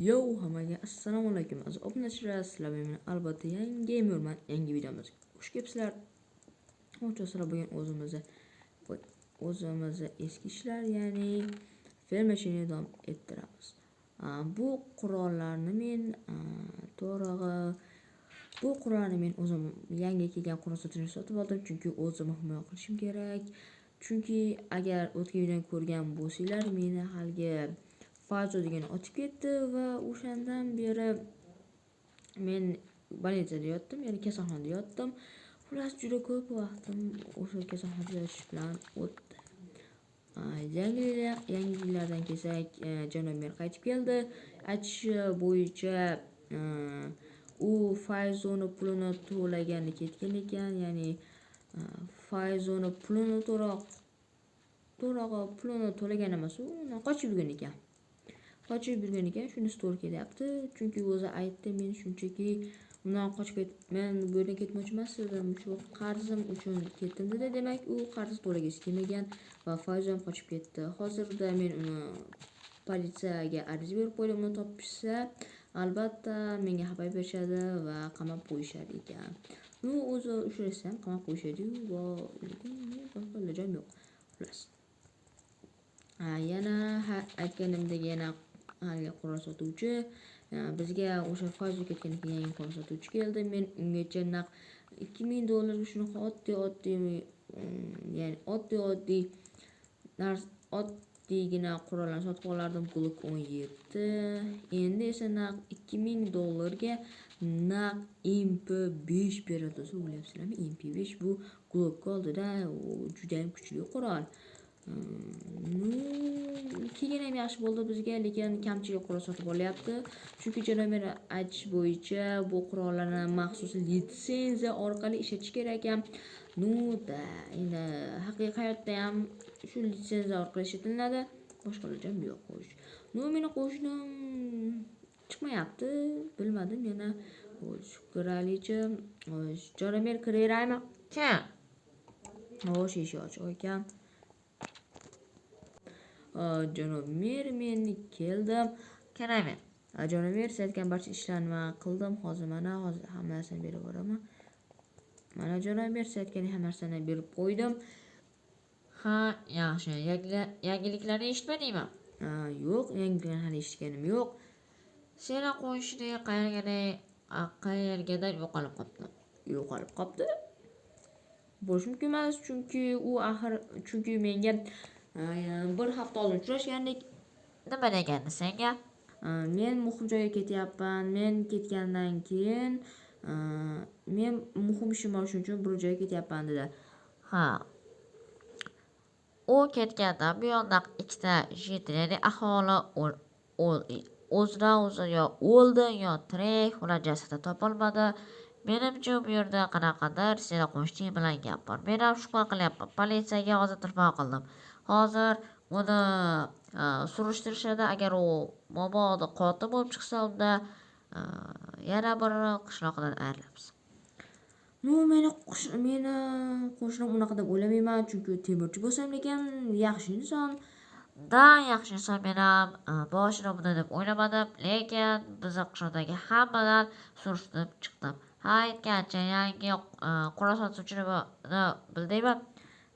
Yo, hammaga assalomu alaykum aziz obunachilar, sizlar bilan albatta yangi gamerman, yangi videomizga xush kelibsizlar. Xo'sh, sizlar bugun o'zimizni eski ishlar, ya'ni ferma ishini davom ettiramiz. Bu qurollarni men to'g'rig'i bu qurollarni men o'zim yangi kelgan qurol sotuvchini sotib oldim, chunki o'zimni himoya qilishim kerak. Chunki agar o'tgan videoni ko'rgan bo'lsanglar, meni haligi Fazo degani otib ketdi va o'shandan beri men больницада yotdim, ya'ni kasalxonada yotdim. Xullas, juda ko'p vaqtim o'sha kasalxonada yotish bilan o'tdi. Yangiliklardan kelsak, janob mer qaytib keldi. Aytishi bo'yicha u Fayzoni pulini to'lagani ketgan ekan, ya'ni Fayzoni pulini to'rog'i pulini to'lagan emas, u undan qochib yurgan ekan. Qochib yurgan ekan, shunisi to'g'ri kelyapti. Chunki o'zi aytdi, men shunchaki undan qochib men bu yerdan ketmoqchi emas edim, shu qarzim uchun ketdim dedi. Demak, u qarz to'lagisi kelmagan va Fayzo ham qochib ketdi. Hozirda men uni politsiyaga ariza berib qo'ydim, uni topishsa, albatta menga xabar berishadi va qamab qo'yishar ekan. Ну, o'zi ushlasa ham qamab qo'yishadi-yu, va lekin boshqa ilojim yo'q. Xullas. Yana aytganimdek, yana haligi qurol sotuvchi bizga o'sha Fayzo ketgandan keyin yangi qurol sotuvchi keldi. Men ungacha naq 2000 dollarga shunaqa oddiy-oddiy, ya'ni oddiy-oddiy oddiygina qurollarni sotib olardim, Glock 17. Endi esa naq 2000 dollarga naq MP5 beradi. Do'stlar, o'ylayapsizlarmi? MP5 bu Glock oldida juda ham kuchli qurol. Ну, keyin ham yaxshi bo'ldi bizga, lekin kamchilik qurol sotib olyapti. Chunki janob mer aytish bo'yicha bu qurollarni maxsus litsenziya orqali ishlatish kerak ekan. Ну да, endi haqiqiy hayotda ham shu litsenziya orqali ishlatiladi. Boshqa ilojim yo'q, xo'sh. Ну, meni qo'shnim chiqmayapti, bilmadim yana. Xo'sh, kiraylikchi. Xo'sh, janob mer, kiraveraymi? Kim? Xo'sh, eshik ochiq ekan. Janob mer, men keldim. Kiraver. Janob mer, siz aytgan barcha ishlarni man qildim. Hozir mana, hozir hamma narsani berib yuboraman. Mana, janob mer, siz aytgan hamma narsani berib qo'ydim. Ha, yaxshi. Yangiliklarni eshitmadingmi? Yo'q, yangiliklarni hali eshitganim yo'q. Seni qo'shni qayergadir yo'qolib qolibdi. Yo'qolib qolibdi? Bo'lishi mumkin emas, chunki u axir, chunki menga bir hafta oldin uchrashgandik. Nima degandi senga? Men muhim joyga ketyapman. Men ketgandan keyin men muhim ishim bor, shuning uchun bir joyga ketyapman dedi. Ha. U ketgandan buyon naq ikkita житель, ya'ni aholi o'zidan o'zi yo o'ldi, yo tirik, ular jasadi topilmadi. Menimcha, bu yerda qanaqadir seni qo'shning bilan gap bor. Men ham shubha qilyapman. Politsiyaga hozir telefon qildim. Hozir uni surishtirishadi. Agar u mabodo qotil bo'lib chiqsa, unda yana bir qishloqdan ayrilamiz. Ну, meni qo'shnim unaqa deb o'ylamayman, chunki temirchi bo'lsam, lekin yaxshi inson. Да, yaxshi inson. Men ham boshida bunday deb o'ylamadim, lekin bizni qishloqdagi hammadan surishtirib chiqdim. Ha, aytgancha, yangi qurol sotuvchini bildingmi?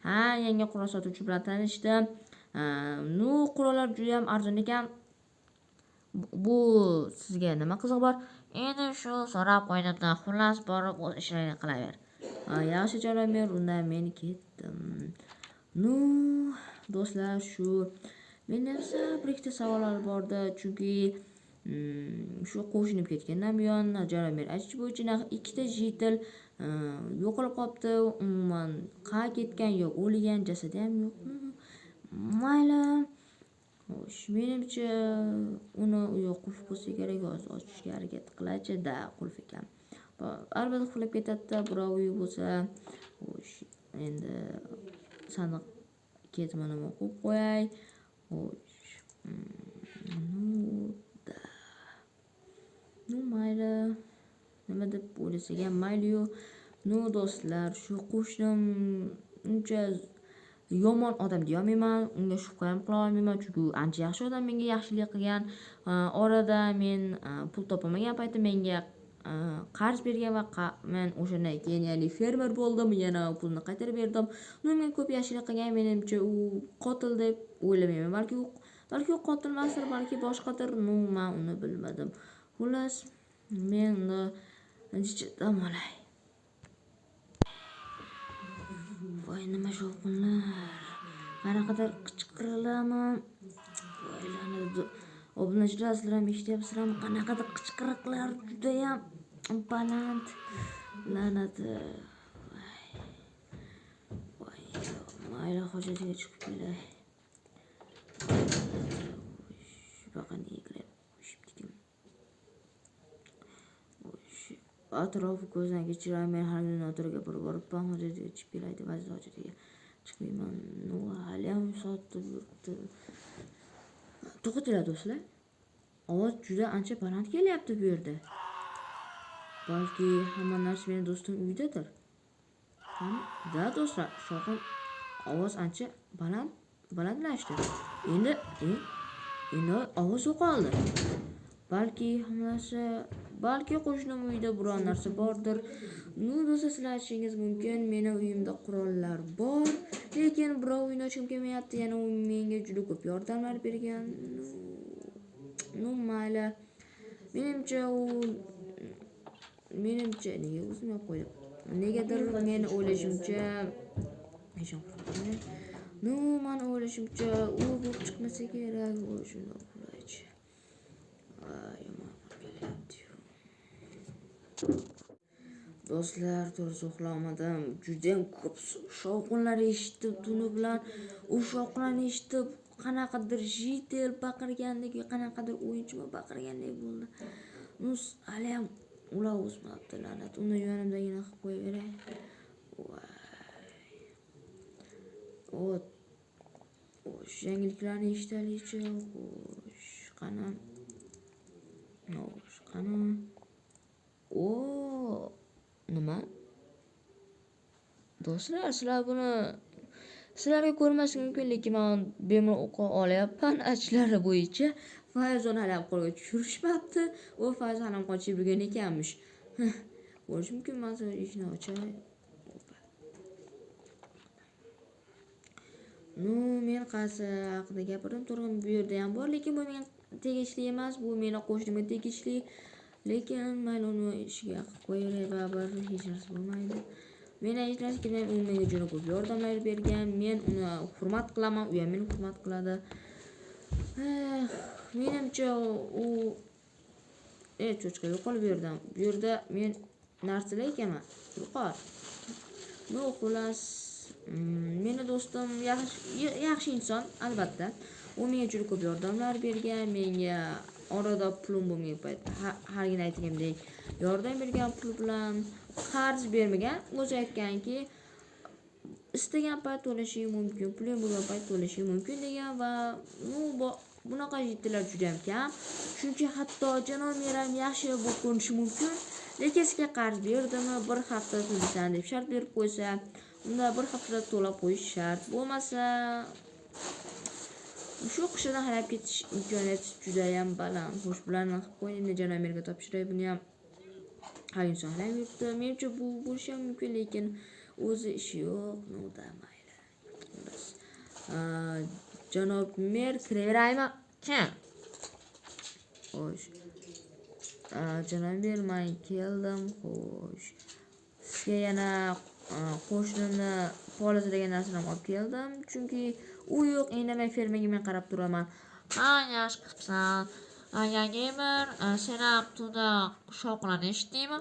Ha, yangi qurol sotuvchi bilan tanishdim. Ну, qurollar judayam arzon ekan. Bu sizga nima qizig'i bor? Endi shu so'rab qo'ydimda, xullas, borib o'z ishlaringni qilaver. Yaxshi, janob mer, unda men ketdim. Ну, do'stlar, shu menda ham bir ikkita savollar bordi, chunki shu qo'shnim ketgandan buyon janob mer aytishi bo'yicha naq ikkita житель yo'qolib qolibdi. Umuman qayerga ketgan yo o'lgan, jasadi ham yo'q. Mayli. Xo'sh, menimcha uni uyi qulf bo'lsa kerak, hozir ochishga harakat qilaychi. Да, qulf ekan. Albatta qulflab ketadi-da, birov uyi bo'lsa. Xo'sh, endi sandiq ketmonimni qo'yib qo'yay. Xo'sh, ну да. Ну, mayli. Nima deb o'ylasak ham mayli-yu. Ну, do'stlar, shu qo'shnim uncha Yomon odam deyolmayman, unga shubha ham qila olmayman, chunki u ancha yaxshi odam, menga yaxshilik qilgan. Orada men pul topolmagan paytda menga qarz bergan va men o'shandan keyin, ya'ni fermer bo'ldim, yana pulni qaytarib berdim. U menga ko'p yaxshilik qilgan, menimcha u qotil deb o'ylamayman. Balki u qotil emasdir, balki boshqadir. Ну, men uni bilmadim. Xullas, men uni dam olay. Voy, nima shovqinlar. Qanaqadir qichqiriqlarmi? Voy, la'nat. Obunachilar, sizlar ham eshityapsizlarmi? Qanaqadir qichqiriqlar judayam baland. La'nat. Voy, mayli, hojatiga chiqib kelay. Shunaqa nega qo'yishibdi? Atrofi ko'zdan kechiray, men har kuni noto'g'ri gapirib boribman, hojatiga chiqib kelay deb aziz hojatiga chiqmayman. Ну, haliyam sotib yuribdi. To'xtatinglar do'stlar. Ovoz juda ancha baland kelyapti bu yerda. Balki hamma narsa meni do'stim uydadir. Da do'stlar, shovqin ovoz ancha balandlashdi. Endi ovoz yo'qoldi. Balki hamma narsa, balki qo'shnim uyda biror narsa bordir. Ну, do'stlar, sizlar aytishingiz mumkin, meni uyimda qurollar bor, lekin birov uyni ochgim kelmayapti. Yana u menga juda ko'p yordamlar bergan. Ну, mayli. Menimcha nega o'zim yopib qo'ydim? Negadir meni o'ylashimcha, ну, meni o'ylashimcha u bo'lib chiqmasa kerak. Shundoq uxlaychi. Yomon kelyapti-yu. Do'stlar, to'g'risi uxlamadim. Juda ham ko'p shovqinlar eshitdim tuni bilan. U shovqinlarni eshitib, qanaqadir jitel baqirgandek, qanaqadir o'yinchimi baqirgandek bo'ldi. Ну, haliyam ular o'smabdi, la'nat. Uni yonimdagina qilib qo'yaveray. Voy. Xo'sh, yangiliklarni eshitaylikchi. Xo'sh, qani. Xo'sh, qani. O, nima? Do'stlar, sizlar buni sizlarga ko'rmasligi mumkin, lekin men bemalol o'qib olyapman. Aytishlari bo'yicha Fayzon hali ham qo'lga tushirishmabdi. U Fayzon ham qochib yurgan ekanmish. Bo'lishi mumkin, men eshikni ochay. Ну, men qaysi haqida gapirdim, to'g'ri, bu yerda ham bor, lekin bu menga tegishli emas, bu meni qo'shnimga tegishli. Lekin mayli, uni ishiga qilib qo'yaveray, baribir hech narsa bo'lmaydi. Men hech narsa kelmayman, u menga juda ko'p yordamlar bergan, men uni hurmat qilaman, u ham meni hurmat qiladi. Menimcha u cho'chqa yo'qol bu yerdan. Bu yerda men narsalar ekanman. Yo'qol. Ну, xullas, meni do'stim yaxshi inson, albatta. U menga juda ko'p yordamlar bergan, menga orada pulim bo'lmagan payt, hargina aytganimdek, yordam bergan, pul bilan qarz bermagan. O'zi aytganki, istagan payt to'lashing mumkin, puling bo'lgan payt to'lashing mumkin degan va bunaqa jiddilar juda ham kam. Chunki hatto janob mer ham yaxshi bo'lib ko'rinishi mumkin, lekin sizga qarz berdimi, bir hafta to'laysan deb shart berib qo'ysa, unda bir haftada to'lab qo'yish shart. Bo'lmasa shu qishdan halab ketish imkoniyati juda ham baland. Xo'sh, bularni qilib qo'ying, endi janob merga topshiray buni ham. Har inson halab yuribdi. Menimcha bu bo'lishi ham mumkin, lekin o'zi ishi yo'q. Ну da, mayli. Xullas, janob mer kiraveraymi? Kim? Xo'sh. Janob mer, men keldim. Xo'sh. Sizga yana qo'shnimni polizi degan narsani ham olib keldim, chunki u yo'q, indamay fermaga men qarab turaman. Ha, yaxshi qilibsan. Yangi mer, sen ham tunda shovqinlarni eshitdingmi?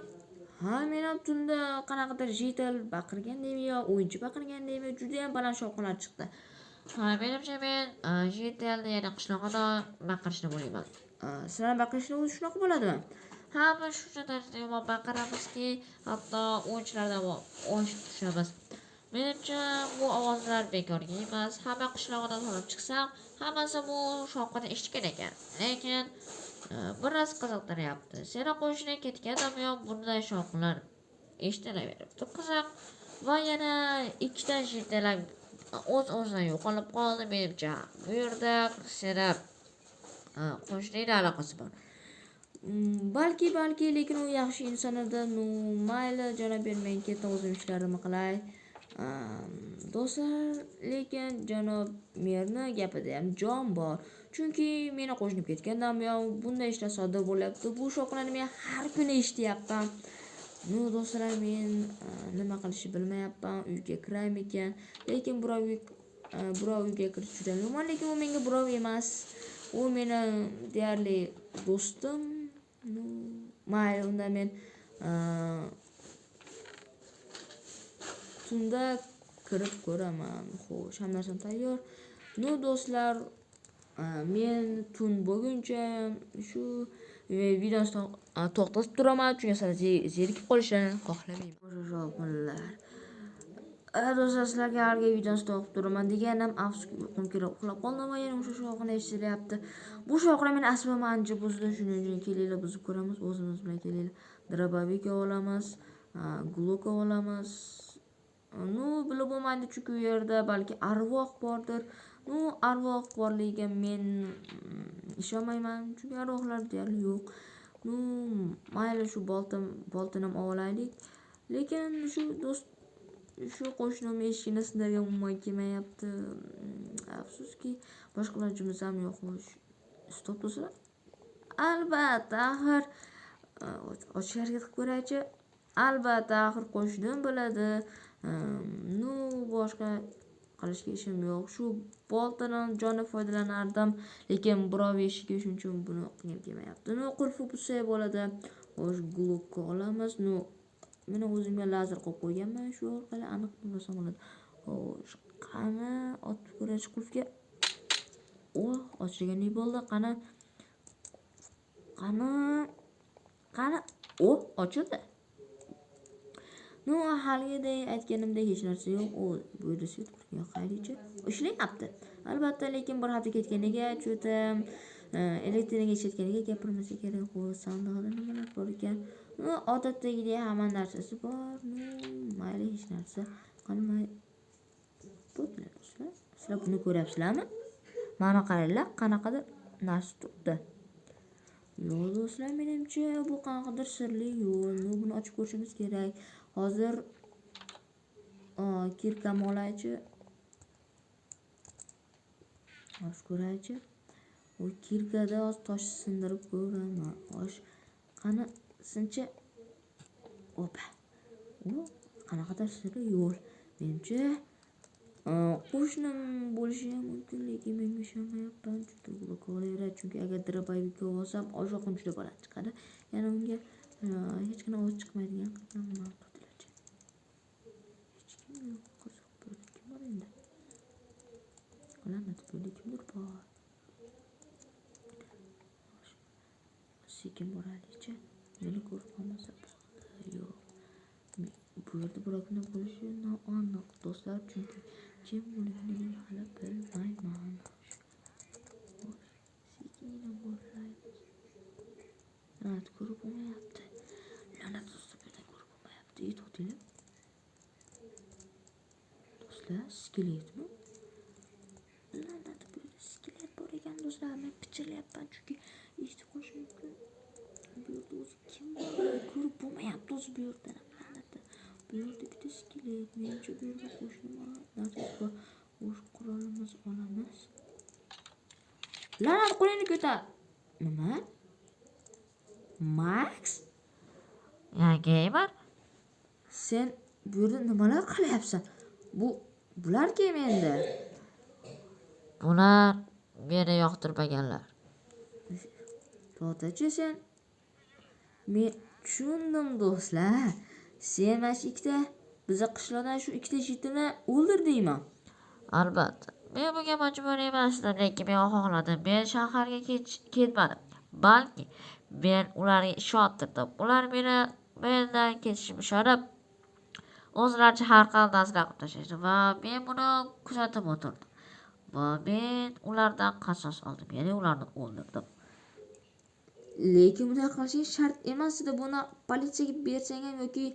Ha, men ham tunda qanaqadir jitel baqirgandaymi yo o'yinchi baqirgandaymi, juda ham baland shovqinlar chiqdi. Ha, menimcha men jitelni, ya'ni qishlog'ida baqirishni o'ylayman. Sizlar baqirishni o'zi shunaqa bo'ladimi? Ha, biz shuncha darajada yomon baqiramizki, hatto o'yinchilardan oshib tushamiz. Menimcha bu ovozlar bekorga emas. Hamma qishlog'idan solib chiqsam, hammasi bu shovqinni eshitgan ekan. Lekin biroz qiziqtiryapti. Seni qo'shning ketgandan buyon bunday shovqinlar eshitilaveribdi. Qiziq. Va yana ikkita jitelak O'z-o'zidan yo'qolib qoldi menimcha. Bu yerda seni qo'shningni aloqasi bor. Balki, lekin u yaxshi inson edi. Ну, mayli, janob mer, men ketdim, o'zim ishlarimni qilay. Do'stlar, lekin janob merni gapida ham jon bor. Chunki meni qo'shnim ketgandan buyon bunday ishlar sodir bo'lyapti. Bu shovqinlarni men har kuni eshityapman. Ну, do'stlar, men nima qilishni bilmayapman. Uyga kiraymikan? Lekin birov uyga kirish juda yomon, lekin u menga birov emas. U meni deyarli do'stim. Ну, mayli, unda men tunda kirib ko'raman. Xo'sh, hamma narsam tayyor. Ну, do'stlar, men tun bo'lguncha shu videoni to'xtatib turaman, chunki sizlar zerikib qolishlarini xohlamayman. O'sha shovqinlar. Do'stlar, sizlarga haligi videoni to'xtatib turaman deganim, afsuski uyqum kelib uxlab qoldim va yana o'sha shovqin eshitilyapti. Bu shovqin meni asabimni ancha buzdi, shuning uchun kelinglar buzib ko'ramiz, o'zimiz bilan kelinglar. Drabovika olamiz, Glock olamiz. Ну, bilib bo'lmaydi, chunki u yerda balki arvoh bordir. Ну, arvoh borligiga men ishonmayman, chunki arvohlar deyarli yo'q. Ну, mayli, shu boltani ham olaylik. Lekin shu do'st, shu qo'shnim eshigini sindirgan umuman kelmayapti. Afsuski, boshqa ilojimiz ham yo'q. Xo'sh, stop do'stlar. Albatta, axir ochishga harakat qilib ko'raychi. Albatta, axir qo'shnim biladi. Ну, boshqa qilishga ishim yo'q. Shu boltadan joni foydalanardim, lekin birov eshigi, shuning uchun buni qilgim kelmayapti. Ну, qulfi buzsa bo'ladi. Xo'sh, Glockni olamiz. Ну, men o'zimga lazer qo'yib qo'yganman, shu orqali aniq bilsam bo'ladi. Xo'sh, qani otib ko'raychi qulfga. Oh, ochilgandek bo'ldi. Qani. Qani. Qani. Oh, ochildi. Ну, haligidek aytganimdek hech narsa yo'q. U bu yerda svet yoqaylikchi. Ishlayapti. Albatta, lekin bir hafta ketganiga, juda elektrga ishlatganiga gapirmasa kerak. Xo'sh, sandiqda nimalar bor ekan? Ну, odatdagidek hamma narsasi bor. Ну, mayli, hech narsa qilmay. To'xtanglar, do'stlar. Sizlar buni ko'ryapsizlarmi? Mana qaranglar, qanaqadir narsa turibdi. Yo'q, do'stlar, menimcha bu qanaqadir sirli yo'l. Ну, buni ochib ko'rishimiz kerak. Hozir kirkamni olaychi. Ochib ko'raychi. U kirkada hozir tosh sindirib ko'raman. Xo'sh, qani sinchi. Opa. U qanaqadir sirli yo'l. Menimcha qo'shnim bo'lishi ham mumkin, lekin men ishonmayapman. Chunki blok olaveradi. Chunki agar drobovik olsam, oshoqim juda baland chiqadi. Yana unga hech qanday ovoz chiqmaydigan qilganman. Hech kim yo'q. Qiziq, bu yerda kim bor endi? La'nat, bu yerda kimdir bor. Sekin boraylikchi. Meni ko'rib qolmasa bo'ldi. Yo'q. Bu yerda biror kimdir bo'lishi noaniq do'stlar, chunki kim bo'ligini men hali bilmayman. Sekingina boraylik. La'nat, ko'rib bo'lmayapti. La'nat do'stlar, bu yerdan ko'rib bo'lmayapti. Ey, to'xtanglar. Do'stlar, skeletmi? La'nat, bu yerda skelet bor ekan do'stlar. Men pichirlayapman, chunki eshitib qolishi mumkin. Bu yerda o'zi kim bor? Ko'rib bo'lmayapti o'zi bu yerdan. La'nat. Bu yerda ikkita skelet. Menimcha bu yerda qo'shni narsasi bor. O'sh qurolimiz olamiz. La'nat, qo'lingni ko'tar. Nima? Max? Ya, gamer? Sen bu yerda nimalar qilyapsan? Bular kim endi? Bular meni yoqtirmaganlar. To'xtachi sen. Men tushundim do'stlar. Sen mana shu ikkita biza qishloqdan shu ikkita jitini o'ldirdingmi? Albatta. Men bunga majbur emasdim, lekin men xohladim. Men shaharga ketmadim. Balki men ularga ishontirdim. Ular meni mendan ketishimga ishonib, o'zlaricha har qanday narsalar qilib tashlashdi va men buni kuzatib o'tirdim. Va men ulardan qasos oldim, ya'ni ularni o'ldirdim. Lekin bunday qilishing shart emas edi. Buni politsiyaga bersang ham yoki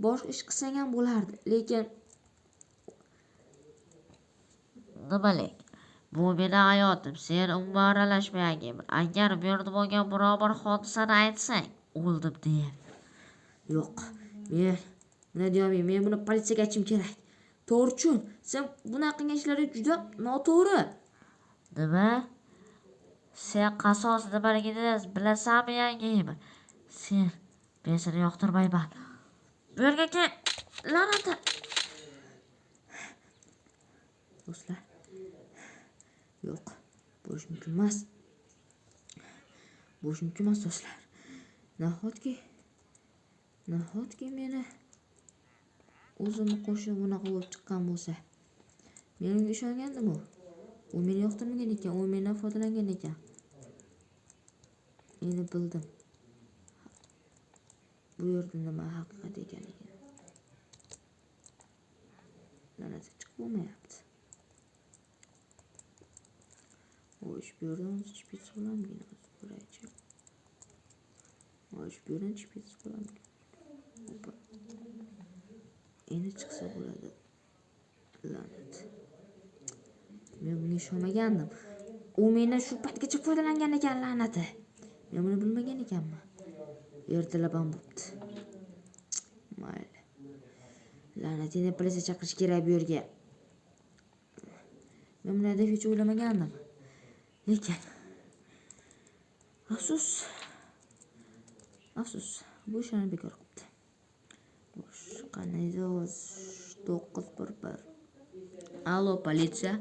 boshqa ish qilsang ham bo'lardi. Lekin Nimalik? Bu meni hayotim. Sen umuman aralashma gamer. Agar bu yerda bo'lgan biror bir hodisani aytsang, o'ldim deyapti. Yo'q. Men nima deyolmayman. Men buni politsiyaga aytishim kerak. To'g'ri tushun. Sen bunaqa qilgan ishlaring juda noto'g'ri. Nima? Sen qasos nimaligini bilasanmi, gamer? Sen, men seni yoqtirmayman. Bu yerga kel. La'nati. Do'stlar. Yo'q. Bo'lishi mumkin emas. Bo'lishi mumkin emas, do'stlar. Nahotki meni o'zimni qo'shnim bunaqa bo'lib chiqqan bo'lsa? Men unga ishongandim-u. U meni yoqtirmagan ekan, u mendan foydalangan ekan. Endi bildim. Bu yerda nima haqiqat ekanligini. La'nati, chiqib bo'lmayapti. Xo'sh, bu yerdan o'zi chiqib ketsa bo'larmikin? Hozir ko'raychi. Xo'sh, bu yerdan chiqib ketsa bo'larmikin? Opa. Endi chiqsa bo'ladi. La'nat. Men bunga ishonmagandim. U mendan shu paytgacha foydalangan ekan, la'nati. Men buni bilmagan ekanman. Ertalab ham bo'pti. Mayli. La'nat, endi politsiya chaqirish kerak bu yerga. Men bunday deb hech o'ylamagandim. Lekin afsus. Afsus, bu ishni bekor qilibdi. Xo'sh, qanday 911. Allo, politsiya.